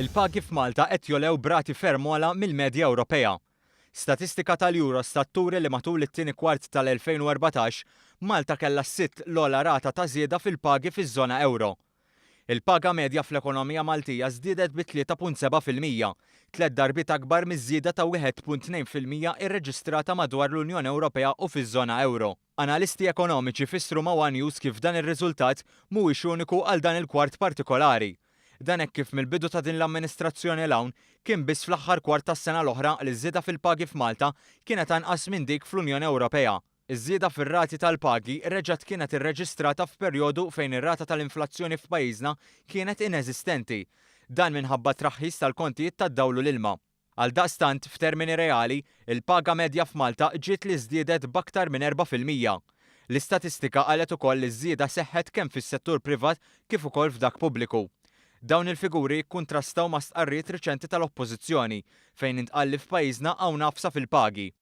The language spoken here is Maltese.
Il-pagi f'Malta qed jogħlew b'rati ferm ogħla mill-medja Ewropea. Statistika tal-Eurostat turi li matul it-tieni kwart tal-2014, Malta kellha s-sitt l-ogħla rata ta' żieda fil-pagi fiż-żona ewro. Il-paga medja fl-ekonomija Maltija żdiedet bi 3.7%, tliet darbiet akbar miż-żieda ta' 1.2% irreġistrata madwar l-Unjoni Ewropea u fiż-żona ewro. Analisti ekonomiċi fissru ma' one News kif dan ir-riżultat mhuwiex uniku għal dan il-kwart partikolari. Dan hekk kif mill-bidu ta' din l-amministrazzjoni 'l hawn, kien biss fl-aħħar kwart tas-sena l-oħra li ż-żieda fil-pagi f'Malta kienet anqas minn dik fl-Unjoni Ewropea. Iż-żieda fir-rati tal-pagi reġgħet kienet irreġistrata f'perjodu fejn ir-rata tal-inflazzjoni f'pajjiżna kienet ineżistenti. Dan minħabba t-traħħis tal-kontijiet tad-dawl u l-ilma. Għaldaqstant, f'termini reali, il-paga medja f'Malta ġiet li żdiedet b'aktar minn 4%. L-istatistika qalet ukoll li ż-żieda seħħet kemm fis-settur privat kif ukoll f'dak pubbliku. Dawn il-figuri jikkuntrastaw ma' stqarrijiet riċenti tal-Oppożizzjoni fejn intqal li f'pajjiżna hawn għafsa fil-pagi.